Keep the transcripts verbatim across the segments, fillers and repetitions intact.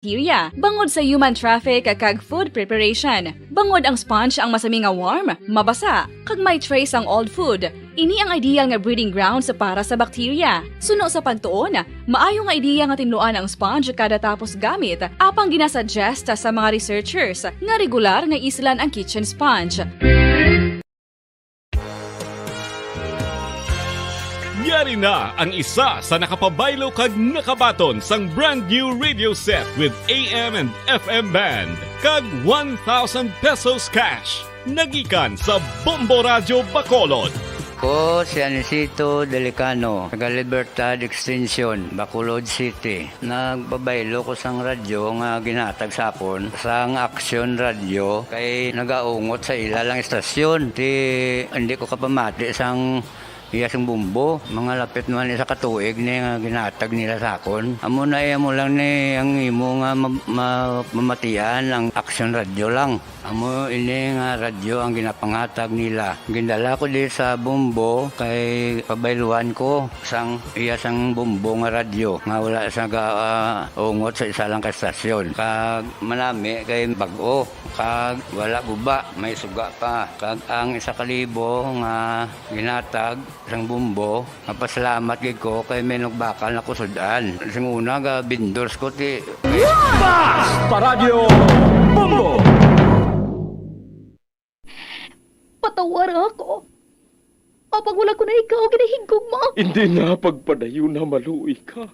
bacteria bangod sa human traffic kag food preparation. Bangod ang sponge ang masami nga warm, mabasa, kag may trace ang old food. Ini ang ideal nga breeding grounds para sa bacteria. Suno sa pagtuon, maayo nga ideya nga tinluan ang sponge kada tapos gamit, apang ginasuggest sa mga researchers nga regular nga islan ang kitchen sponge. Yari na ang isa sa nakapabaylo kag nakabaton sang brand new radio set with A M and F M band kag one thousand pesos cash. Nagikan sa Bombo Radyo Bacolod. Ko si Anisito Delicano, taga Libertad Extension, Bacolod City. Nagpabaylo ko sang radyo nga ginhatag sa akon sang Action Radio kay nagaungot sa ila lang istasyon. Ti, hindi ko kapamati sang iya sing bumbo. Mga lapit naman isa ka tuig ni nga ginhatag nila sa akon. Amo na iya mo lang ni ang imo nga ma-, ma-, mamatian ang Action Radio lang. Amo ini nga radyo ang ginapangatag nila. Gindala ko di sa Bombo kay pabayluan ko sang iya sang Bombo nga radyo nga wala sa ga, ah, ungot sa isa lang ka estasyon. Kag manami kay bag-o, kag wala guba, may suga pa. Kag ang isa ka libo nga ginatag sang Bombo, mapasalamat gid ko kay may nagbakal na kusud-an. Sing una, ga vendors ko ti Bas! Paradyo Bombo! Patawara ako. Apang wala ko na ikaw ginahigugma. Hindi na pagpadayon na maluoy ka.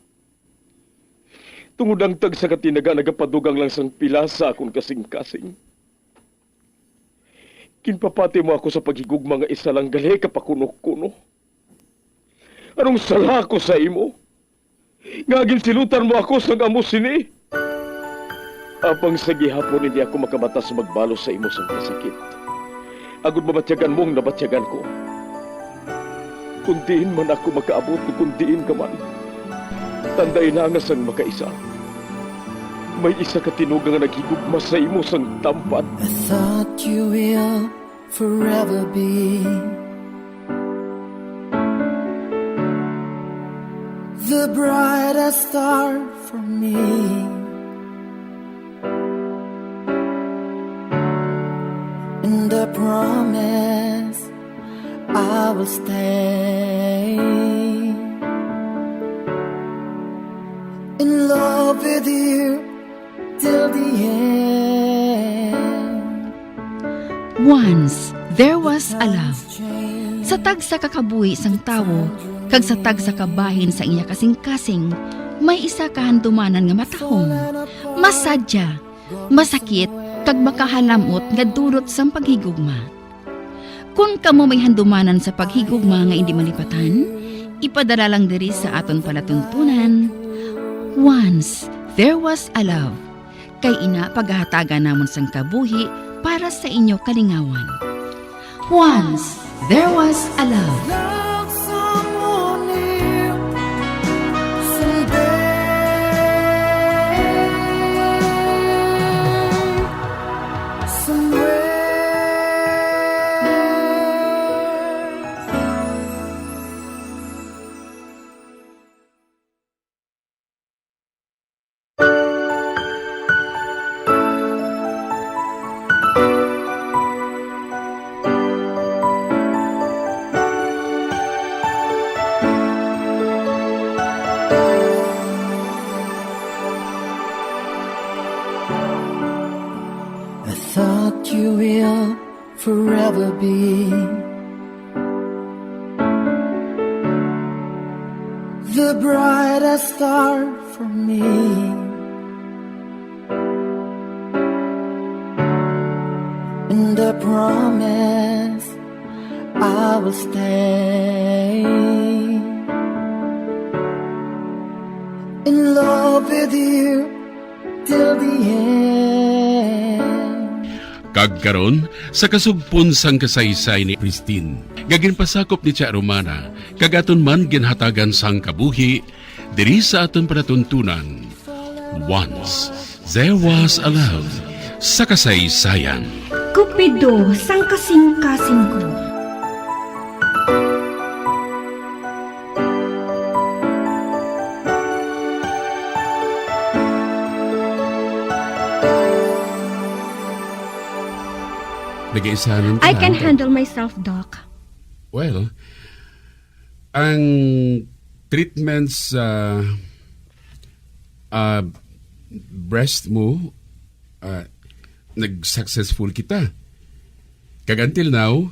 Tungod ang tagsa ka tinaga nagapadugang lang sang pila sa akon kasing-kasing. Ginpapati mo ako sa paghigugma nga isa lang gali ka pakuno-kuno. Anong sala ko sa imo? Nga ginsilutan mo ako sang amo sini? Apang sa gihapon hindi ako makabatas magbalos sa imo sang kasakit. Agud mabatyagan mo ang nabatyagan ko. Kung diin man ako makaabot o kung diin ka man, tanday na nga sang makaisa. May isa ka tinuga nga naghigugma sa imo sang tampat. I thought you will forever be the brightest star for me. And I promise I will stay in love with you till the end. Once there was a love. Sa tagsa ka kabuhi sang tawo kag sa tagsa ka bahin sang iya kasing-kasing, may isa ka handumanan nga matahom, masadya, masakit, kag makahalam-ot nga dulot sang paghigugma. Kon kamo may handumanan sa paghigugma nga indi malipatan, ipadala lang diri sa aton palatuntunan, Once There Was a Love. Kay ina, pagahatagan namon sang kabuhi para sa inyo kalingawan. Once There Was a Love. Love someone new someday. Somewhere. I thought you will forever be the brightest star for me. And I promise I will stay in love with you till the end. Kag karon, sa kasugpon sang kasaysay ni Christine, nga ginpasakop ni Tia Romana, kag aton man ginhatagan sang kabuhi, diri sa aton palatuntunan, Once There Was a Love, sa kasaysayan. Cupido sang kasing-kasing ko. Nag-iisahan ka, I can ha? handle myself, Doc. Well, ang treatment sa, ah, breast mo, ah, nag-successful kita. Kag until now,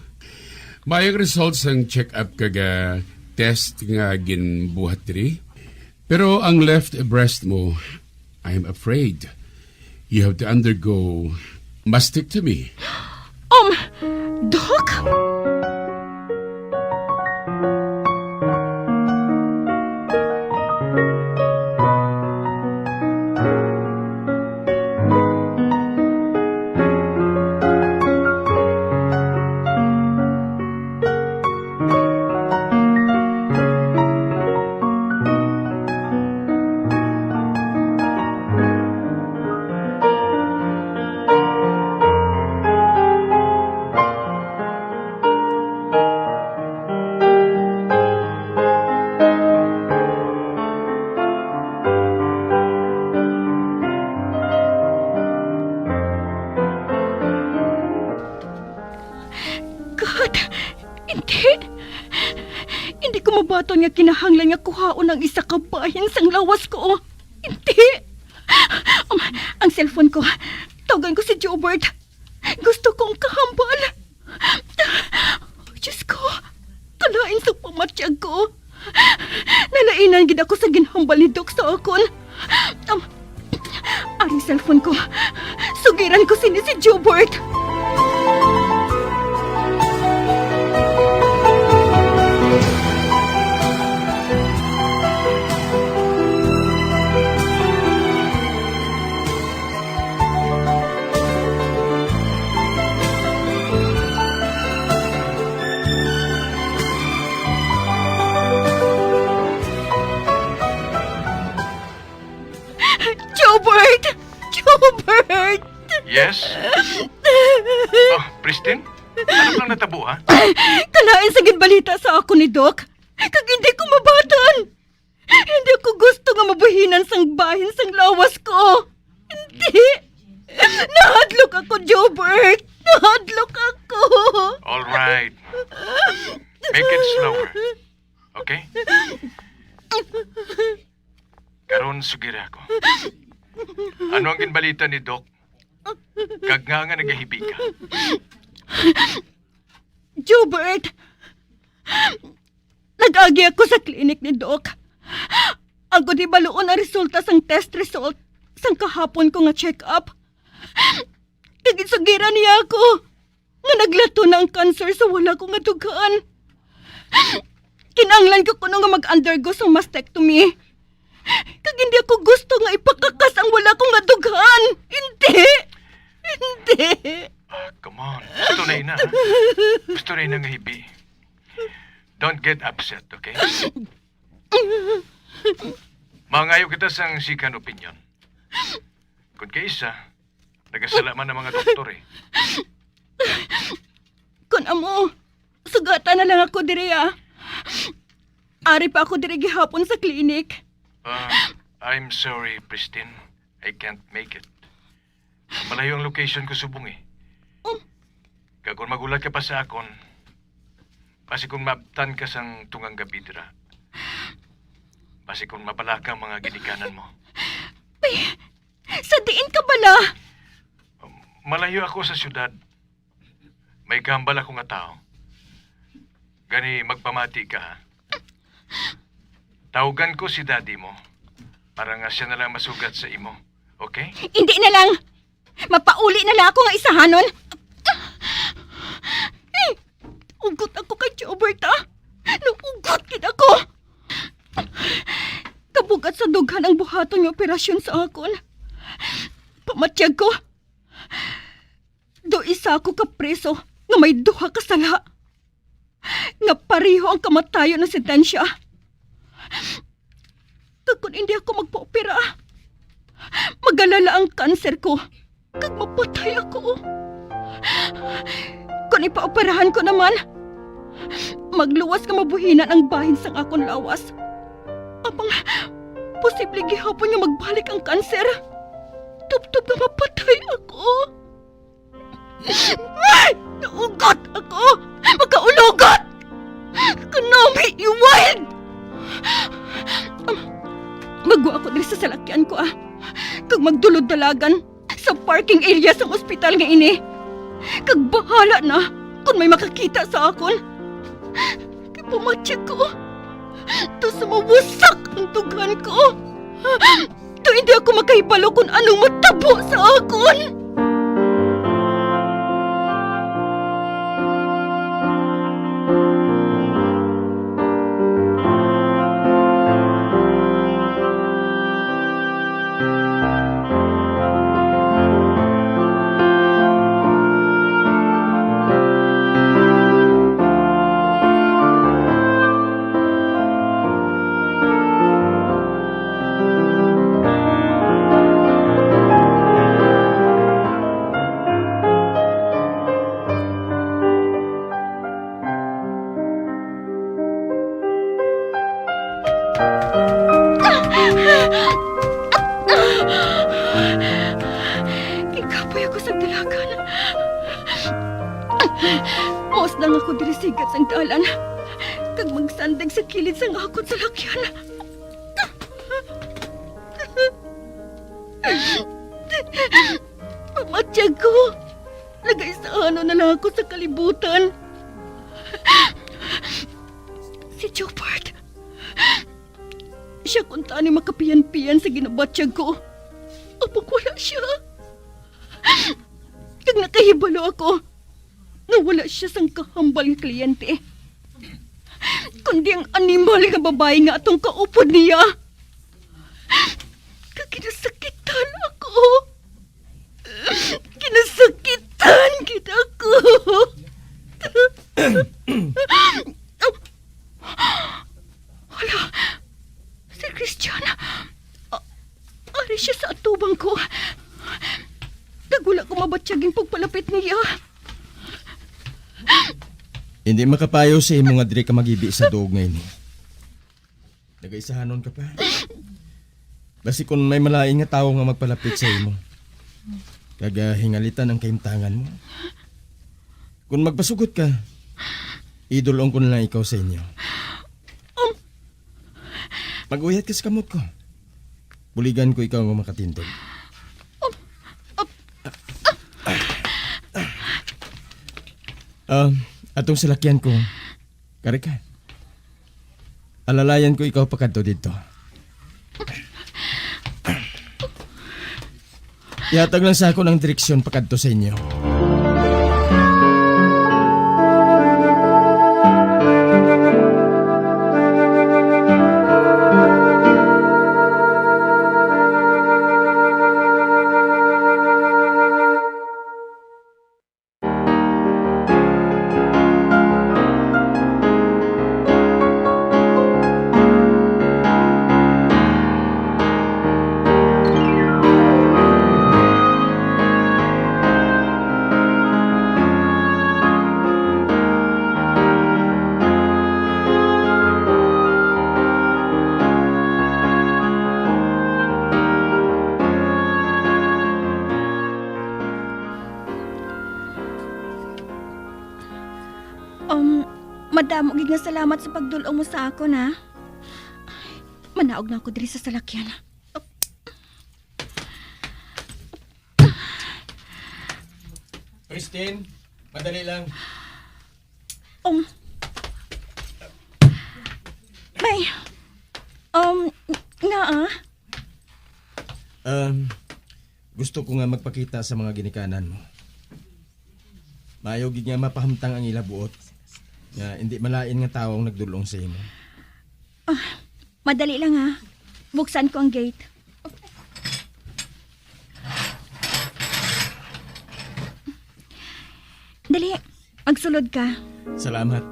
maayong results ang check-up kag, ah, test nga ginbuhat diri. Pero ang left breast mo, I am afraid you have to undergo mastectomy. Um, Doc? God, hindi. Hindi ko mabaton nga kinahanglan nga kuhaon ang isa ka bahin sang lawas ko. Hindi. Um, ang cellphone ko. Tawgan ko si Jobert. Gusto kong kahambal. Diyos ko, kalain sa pamatyag ko. Nalainan gid ako sa ginhambal ni Doc sa akon. Um, Ari cellphone ko. Sugiran ko sini si Jobert. Jobert! Jobert! Yes? Ah, Pristin? Ano bang natabo, ha? Kalain sa ginbalita sa ako ni Doc. Kag hindi ko mabaton. Hindi ko gusto nga mabuhinan sang bahin sang lawas ko. Hindi. Nahadlok ako, Jobert. Nahadlok ako. All right. Make it slower. Okay? Karon, sugiri ako. Ano ang ginbalita ni Doc? Kag nga nga nagahibi ka? Jobert, nag-agi ako sa klinik ni Doc. Agod hibaluon ang resulta sang test result sang kahapon ko nga check-up. Kag ginsugiran niya ako nga naglato na ang cancer sa wala ko nga dughan. Kinahanglan ko kuno nga mag-undergo sang mastectomy. Kag hindi ako gusto nga ipakakas ang wala ko nga dughan. Hindi! Hindi! Ah, come on. Gusto na ina, ha? Gusto na ina nga hibi. Don't get upset, okay? Mangayo kita sang second opinion. Kung kaisa, nagasala man ang mga doktor, eh. Kun amo, sugata na lang ako diri, ah. Ari pa ako diri gihapon sa klinik. Ah, I'm sorry, Pristin. I can't make it. Malayo ang location ko subong, eh. Oh. Kag kung maghulat ka pa sa akon, basi kung maabtan ka sang tungang gabi dira. Basi kung mabalaka ang mga ginikanan mo. Ay, sa diin ka bala? Malayo ako sa syudad. May gambal ako nga tawo. Gani, magpamati ka, ha? Tawgan ko si daddy mo para nga siya na lang masugat sa imo. Okay? Hindi na lang. Mapauli na lang ako nga isahanon. Ugot ako kay Jobert, ah. Naugot gid ako. Kabugat sa dughan ang buhaton nga operasyon sa akon. Pamatyag ko, do isa ako ka preso nga may duha ka sala, nga pareho ang kamatayon nga sentensya. Kag kon hindi ako magpaopera, magalala ang kanser ko, kag mapatay ako. Kon ipaoperahan ko naman, magluwas nga mabuhinan ang bahin sang akon lawas. Apang posible gihapon nga magbalik ang kanser. Tubtob nga mapatay ako. Naugot ako! Makaulagot! Kanami, you wild! Magwa ako diri sa salakyan ko, ah. Kag magdulod dalagan sa parking area sang ospital nga ini. Kag bahala na kon may makakita sa akon. Kay pamatyag ko, daw sa mawasak ang dughan ko. Daw hindi ako makahibalo kung anong matabo sa akon. Gikapoy ako sa dalagan. Mauslang ako diri sa higat sang dalan, kag magsandig sa kilid sang akon salakyan. Pamatyag ko, nagaisahanon na lang ako sa kalibutan. Si Jobert, siya kuntani makapiyan-piyan sa ginabatyag ko. Apang wala siya. Kag nakahibalo ako nga wala siya sang kahambal nga kliyente, kundi ang animal nga babayi nga atong kaupod niya. Kag ginasakitan ako. Ginasakitan gid ako. Hala, si Christian. A-, ari siya sa atubang ko. Kag wala ko mabatyag ang pagpalapit niya. Hindi makapayo sa imo nga diri ka magibi sa duog nga ini. Nagaisahanon ka pa. Basi kung may malain nga tawo nga magpalapit sa imo, kag, ah, hingalitan ang kahimtangan mo. Kung magpasugot ka, idulong ko na lang ikaw sa inyo. Um. Mag-uyat ka sa kamot ko. Buligan ko ikaw nga makatindog. Um. Um. Ah, atong salakyan ko. Kari ka. Alalayan ko ikaw pakadto didto. Ihatag lang sa akon ang direksyon pakadto sa inyo. Um, madamo gid nga salamat sa pagdul-ong mo sa akon, ha. Manaog na ako diri sa salakyan. Christine, madali lang. Um, may, um, nga, ah? Um, gusto ko nga magpakita sa mga ginikanan mo. Maayo gid nga mapahamtang ang ila buot nga hindi malain nga tawo ang nagdul-ong sa imo. Ah, madali lang, ha. Buksan ko ang gate. Dali, magsulod ka. Salamat.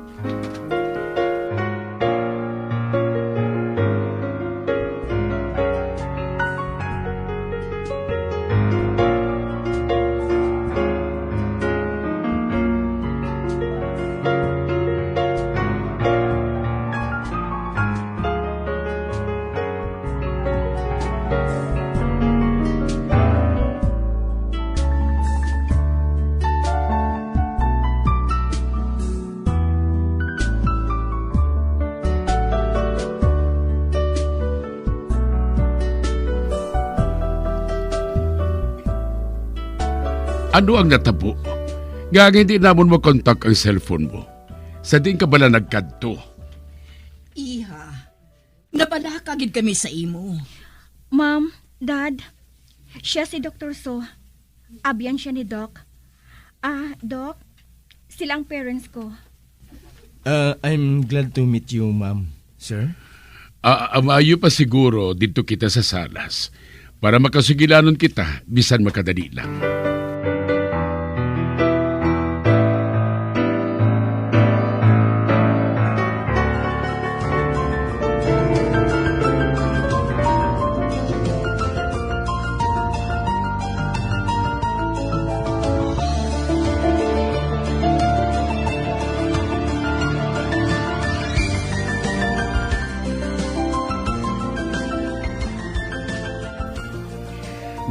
Ano ang natabo? Nga nga hindi namon makontak ang cellphone mo? Sa diin ka bala nagkadto? Iha, nabalaka gid kami sa imo. Ma'am, Dad, siya si Doktor So. Abyan siya ni Doc. Ah, Doc, sila ang parents ko. Uh, I'm glad to meet you, ma'am. Sir? Ah, ah, maayo pa siguro didto kita sa salas para makasugilanon kita bisan makadali lang.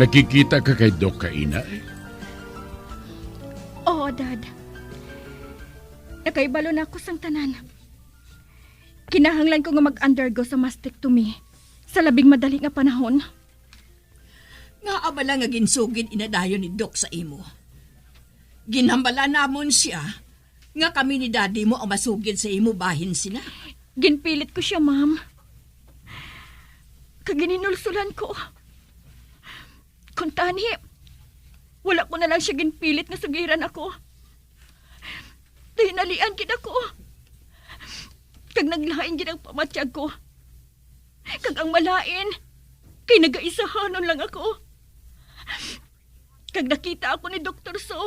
Nakikita ka kay Doc kaina? Oo, Dad. Nakahibalo na ako sang tanan. Kinahanglan ko nga mag-undergo sa mastectomy sa labing madali nga panahon. Ngaa bala nga ginsugid ina dayon ni Doc sa imo? Ginhambala namon sia nga kami ni Daddy mo ang masugid sa imo bahin sina. Ginpilit ko sia, ma'am. Kag ginhinulsolan ko. Kuntani, wala ko na lang sia ginpilit nga sugiran ako. Dayon nalian gid ako. Kag naglain gid ang pamatyag ko. Kag ang malain, kay nagaisahanon lang ako. Kag nakita ako ni Doktor So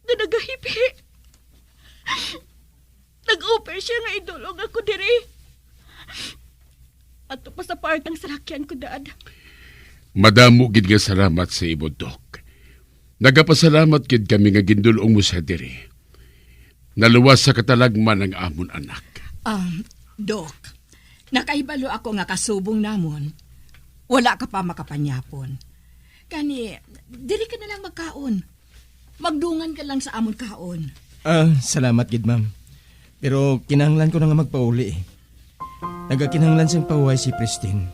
nga nagahipi. Nag-offer siya nga idulog ako diri. Ato pa sa park ang salakyan ko, Dad. Madamo gid nga salamat sa imo, Doc. Nagapasalamat gid kami nga gindul-ong mo siya diri. Naluwas sa katalagman ang amon anak. Um, Doc, nakahibalo ako nga kasubong namon, wala ka pa makapanyapon. Gani, diri ka na lang magkaon. Magdungan ka lang sa amon kaon. Ah, salamat gid, ma'am. Pero kinahanglan ko na nga magpauli, eh. Nagakinahanglan sing pahuway si Pristine.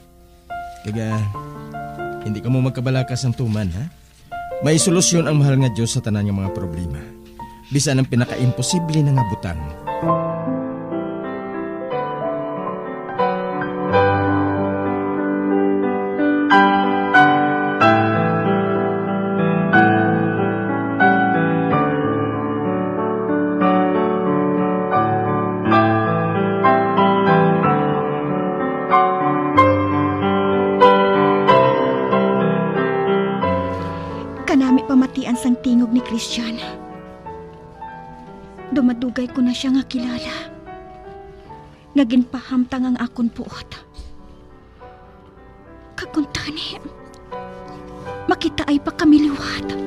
Kag, ah, hindi kamo magkabalaka sang tuman, ha? May solusyon ang Mahal nga Dios sa tanan nga mga problema, bisan ang pinakaimposible na nga butang. Kanami pamatian sang tingog ni Christian. Dumadugay ko na sia nga kilala, nga ginpahamtang ang akon buot. Kag kuntani, makitaay pa kami liwat.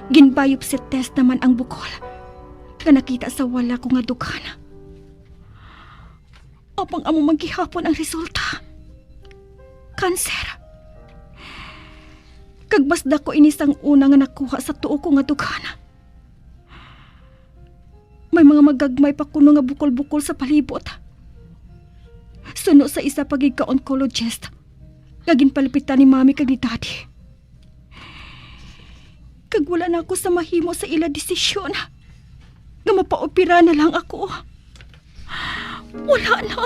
Gin-biopsy test naman ang bukol nga nakita sa wala ko nga dughan. Apang amo man gihapon ang resulta. Kanser. Kag mas dako ini sang una nga nakuha sa tuo ko nga dughan. May mga magagmay pa kuno nga bukol-bukol sa palibot. Suno sa isa pa gid ka oncologist nga ginpalapitan ni Mami kag ni Daddy. Kag wala na ako sa mahimo sa ila desisyon nga mapaopera na lang ako. Wala na.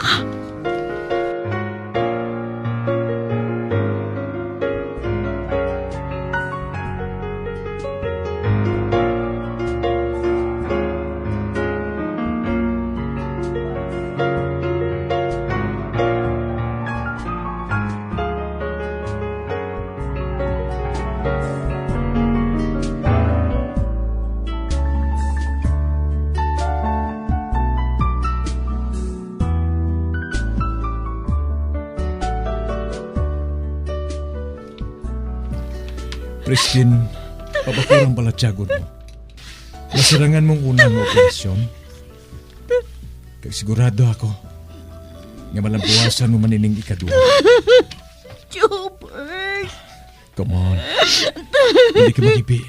Christine, papakurang pala tiyagon mo. Nasirangan mong una nga operasyon. Kag sigurado ako nga malampuasan mo man ining ikaduha. Jobert! Come on. Hindi ka magibi.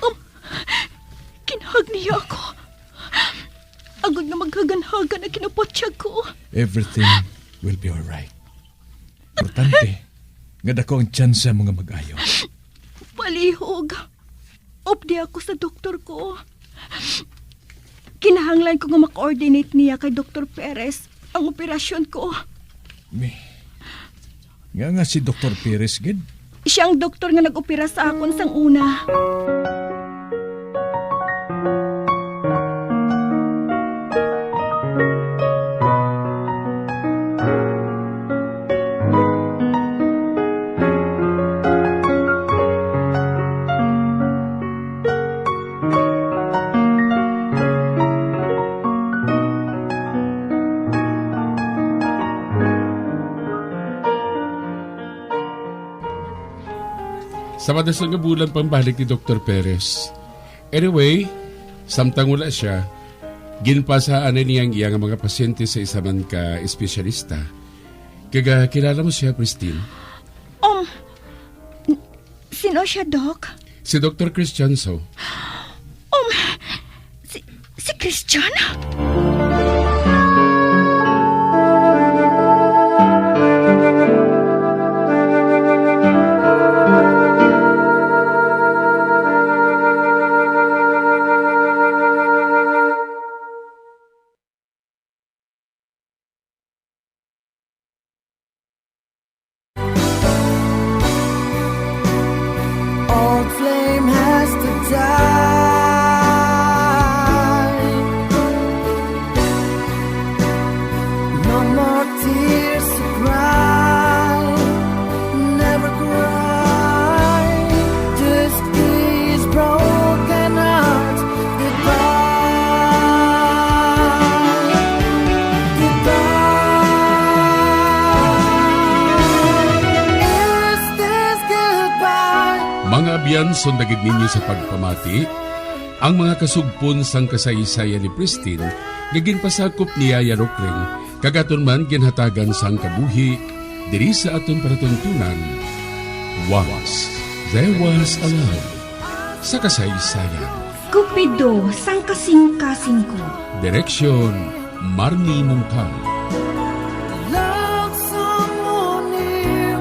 Um, kinahag niya ako. Agod nga maghaganhagan ang kinuputyag ko. Everything will be all right. Importante nga dako ang tsansa mo nga mag-ayo. Palihog. Updi ako sa doktor ko. Kinahanglan ko nga ma-coordinate niya kay Doktor Perez ang operasyon ko. Mi, nga nga si Doktor Perez gid? Siya ang doktor nga nag-opera sa akon sang una. Sa madasol nga bulan pambalik ni Doktor Perez. Anyway, samtang wala siya, ginpasaan na niya ang iya nga mga pasyente sa isa man ka espesyalista. Kag, ah, kilala mo siya, Christine? Um, n-, sino siya, Doc? Si Doktor Christianzo. Um, si, si Christian? Old flame has to die. No more tears to cry. Never cry. This is broken heart. Goodbye. Goodbye. Is this goodbye? Mga abyan, sundagid ninyo sa pagpamati ang mga kasugpon sang kasaysayan ni Pristine nga ginpasakop ni Yaya Rokring, kag aton man ginhatagan sang kabuhi diri sa aton palatuntunan. Once there was a love sa kasaysayan. Cupido sang kasingkasing ko. Direksyon, Marnie Mungkal. Love someone new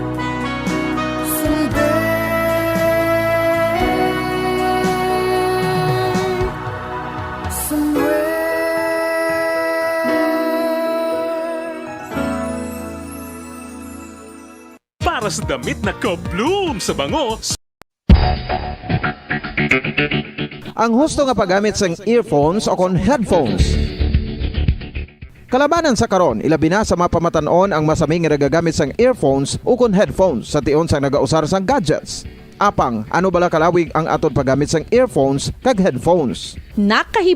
someday, somewhere. Para sa damit na ka-bloom sa bango, Ang husto nga paggamit sang earphones o kon headphones. Kalabanan sa karon, ilabi na sa mga pamatan-on ang masami nga nagagamit sang earphones o kon headphones sa tion sang nagausar sang gadgets. Apang, ano bala kalawig ang aton paggamit sang earphones kag headphones? Nakahib-